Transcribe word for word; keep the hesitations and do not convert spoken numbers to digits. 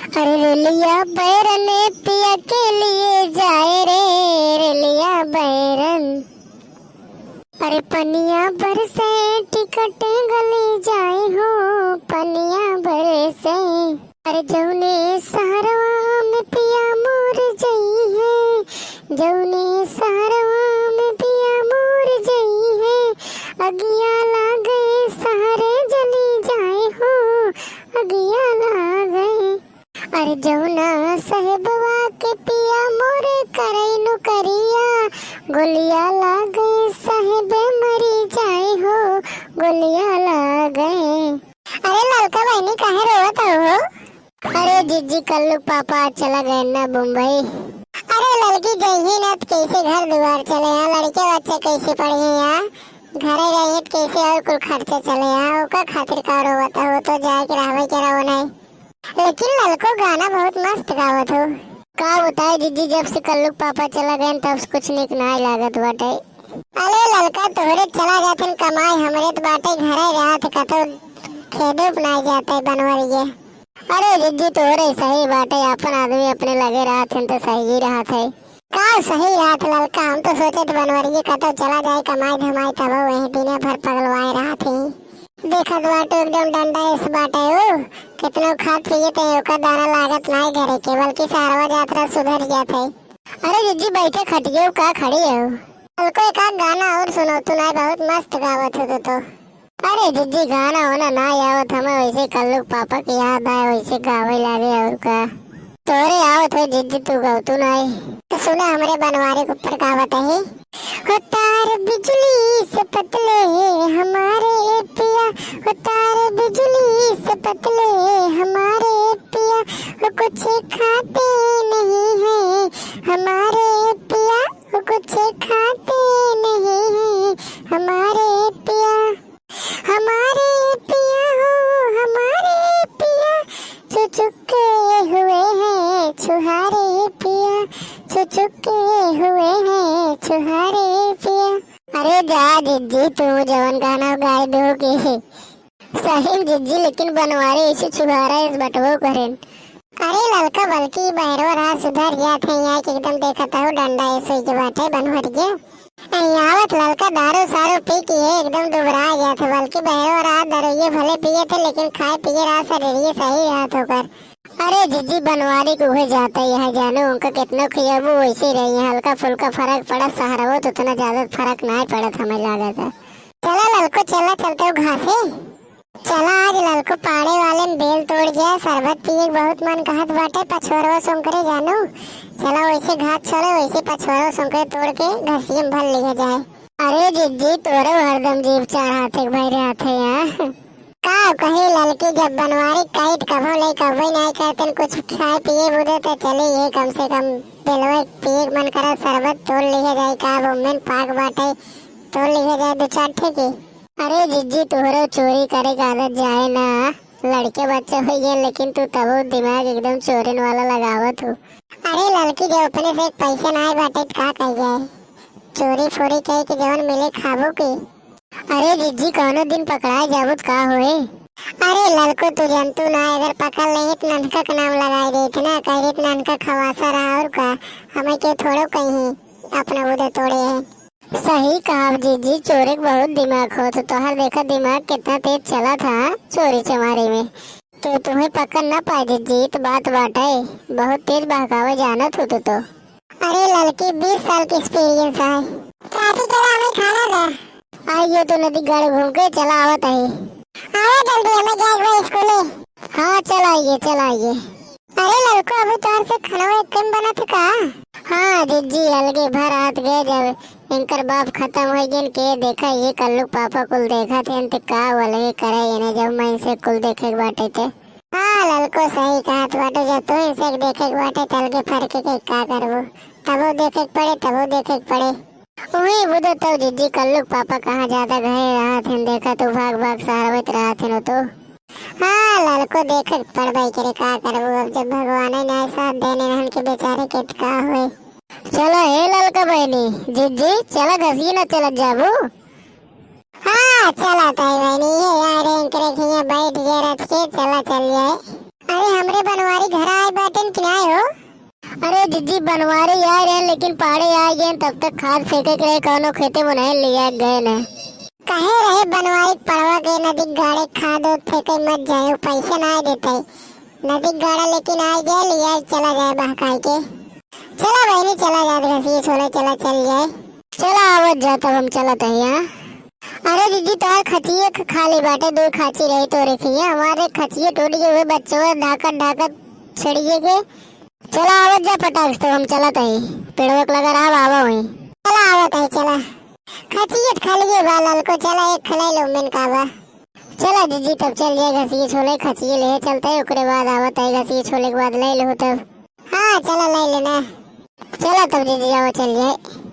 अरे रेलिया बैरन पिया के लिए जाए रे, रेलिया बैरन। अरे पनिया बरसे टिकट गली जाए हो, पनिया बरसे। अरे जौने सहरवा में पिया मोर जइहे, जौने सहरवा में पिया मोर जइहे, अगिया लागे सहरे जली जाए हो, अगिया लागे। अरे जौना साहेबवा के पिया मोर करई नौकरिया, गोलिया लागे साहेबे मरी जाए हो, गोलिया लागे। अरे ललका बहिनी काहे रोवत हो? अरे जिज्जी, कल्लू के पापा आज चला गए ना बम्बई। अरे ललकी जइही ना त कैसे घर दुआर चले, यहाँ लड़के बच्चे कैसे पढ़ी, यहाँ घरे रही त कैसे और कुल खर्चा चले, यहाँ ओका खातिर का रोवत हो, तो जाए के रहबे के रहो नहीं। लेकिन ललको गाना बहुत मस्त गावत हो। का बताई जिज्जी, जब से कल्लू के पापा चला गए तब से कुछ निक नाय लागत बाटे। अरे ललका, तोहरे चला जाथिन कमाई, हमरे त बाटे घरे रहत, कतौ खेदे उपनाई जाते बनवरिये। अरे जिज्जी, तोहरे सही बाटे, आपन आदमी अपने लगे रहथिन त सही ही रहत है। का सही रहत ललका, हम तो सोचत बनवरिये कतौ चला जाए कमाई धमाई, तब वही दिने भर पगलवाए रहत ही। देखत बाटू एकदम डंडा एस बाटे उ, केतनो खात पिए ते ओकर दाना लागत नाय घरे के, बल्कि सारवा जात रह सुधर जात है। अरे जिज्जी बैठे खटियो का खड़ी हो? कल को एक आध गाना और सुनो तू, नाय बहुत मस्त गावत हो तू तो। अरे जिज्जी गाना होना ना आवत हमें, वैसे कल्लू के पापा के याद आए वैसे गावे लागे और का। तोरे आवत हो जिज्जी, तू गवतू नाई। तो सुना हमरे बनवारी के ऊपर का बताई। हो तार बिजली से पतले हमारे पिया, हो तार बिजली से पतले हमारे पिया, वो कुछ खाते नहीं है हमारे पिया, वो कुछ खाते नहीं है हमारे पिया। हमारे पिया हो, हमारे पिया, चुचुके हुए हैं छुहारे पिया, चुचुके हुए हैं छुहारे पिया। अरे जा जिज्जी, तू जवन गाना गाए दो के। सही में जिज्जी, लेकिन बनवारी ऐसे छुहारा इस बटवो करेन। अरे ललका, बल्कि बहरो रहा सुधर गया थे, यहाँ के एकदम देखत हो डंडा ऐसे के बाटे बनवरिये। नहीं आवत ललका, दारू सारू पी के ये एकदम दुबरा गया था, बल्कि बहरो रहा दारू ये भले पिए थे, लेकिन खाए पिए रहा, शरीर ये सही रहत होकर। अरे जिज्जी, बनवारी के उहे जाता यहाँ जानू, उनका कितनो खियाबू वैसे ही रही, हल्का फुल्का फर्क पड़त, सहरवो तो उतना ज्यादा फर्क नाय पड़त हमें लागत है। चला ललको, चला चलते हो घासे। चला, आज ललको पाड़े वाले ने बेल तोड़ गया, शरबत पिए के बहुत मन कहत बाटे, पछोरवा सोंकरे जानू। चला, वैसे घास छोड़े, वैसे पछोरवा सोंकरे तोड़ के घसिए में भर लिया जाए। अरे जिज्जी, तोरो हरदम जीभ चार हाथे के भरे हाथे हैं। का कही ललकी, जब बनवारी काइट कभो ले कभो नहीं करतन, कुछ खाए पिए बुदे तो चले, ये कम से कम बेलवे पिए के मन करे, शरबत तोड़ लिया जाए, का वो में पाक बाटे, तोड़ लिया जाए दो चार ठे की। अरे जिज्जी, तोहरो चोरी करे के आदत जाए ना, लड़के बच्चे हो गए, लेकिन तू तबो दिमाग एकदम चोरन वाला लगावत हो। अरे ललकी, जब अपने से एक पैसे ना आए बाटे, त का कही जाए? चोरी फोरी कही के जवन मिले खाबो की। अरे जिज्जी, कौनो दिन पकड़ाए जाबू त का होए? अरे ललको, तू जनतू ना, अगर पकड़ लेही त ननका के नाम लगाए देत ना, कह देत ननका खवासा रहा और का, हमें के थोड़ो कहीं अपना बुदे तोड़े है। सही कहा जिज्जी, चोरे के बहुत दिमाग होत, तोहर देखा दिमाग कितना तेज चला था चोरी चमारी में। तो तुम्हें पकड़ ना पाए जिज्जी, तो बात बाटे, बहुत तेज बहकावे जानत हो तू तो। अरे ललकी, बीस साल की एक्सपीरियंस है। चाची चला हमें खाना दे। आइए तो नदी गढ़ घूम के चला आवत है। आवा जल्दी, हमें जाए के बा स्कूले। हाँ चल आइए, चल आइए। अरे ललको, अभी तोहर से खाना एक कम बना था का? हाँ जिज्जी, अलगे भर हाथ गए जब इनकर बाप खत्म हो गए के देखा, ये कल्लू पापा कुल देखा थे त का अलगे करे इन्हें जब मैं इनसे कुल देखे के बाटे थे। हाँ ललको, सही कहत बाटे, जब तू इनसे देखे के बाटे त अलगे फरके के का करबो, तबो देखे के पड़े, तबो देखे के पड़े। उही बुदे तो जिज्जी कल्लू के पापा कहाँ ज्यादा घरे रहत हन, देखा तू भाग भाग सहरवत रहत हन तो। हाँ ललको, देखे के पड़बे करे, का करबू अब, जब भगवान ही नहीं साथ देने रहन के बेचारे के त का होए। चला हे ललका बहनी, जिज्जी चला घसिए ना चलत जाबू। हाँ चला ताई बहनी, ये यार एंकरे खिया बैठ गए रच के, चला चल जाए। अरे, हमरे बनवारी घर आए बाटेन कि नाय हो? अरे जिज्जी, बनवारी आए रहे, लेकिन पाड़े आ गए, तब तक खाद फेंके के रहे, कौनो खेते में नहीं लिया गए न। कहे रहे बनवारी पड़वा के नदी गाड़े खाद उद फेंके मत जाए, पैसा ना देते। नदी गाड़ा लेकिन आ जाए, लिया चला जाए बहकाई के। चला बहनी, चला जाए, घसिए छोले चला चल जाए। चला आवत जा, तब हम चलत है यहाँ। अरे जिज्जी, तोहार खचिए ख-, खाली बाटे, दो खाची रही तोरे खिया, हमारे खचिए टूट गए हुए, बच्चों ढाकत ढाकत छड़िए के। चला आवत जा पटाख से, तो हम चलत हई। पेड़वा के लगा रहा, आवा वहीं। चला आवत है, चला। खचियत खलिए बा ललको, चला एक खलाई लो मेन का बा। चला जिज्जी, तब चल जाए घसिए छोले, खचिए ले चलते हैं, ओकरे बाद आवत है घसिए छोले के बाद ले लो तब। हाँ, चला ले लेना। चला तब जिज्जी, आवा चल जाए।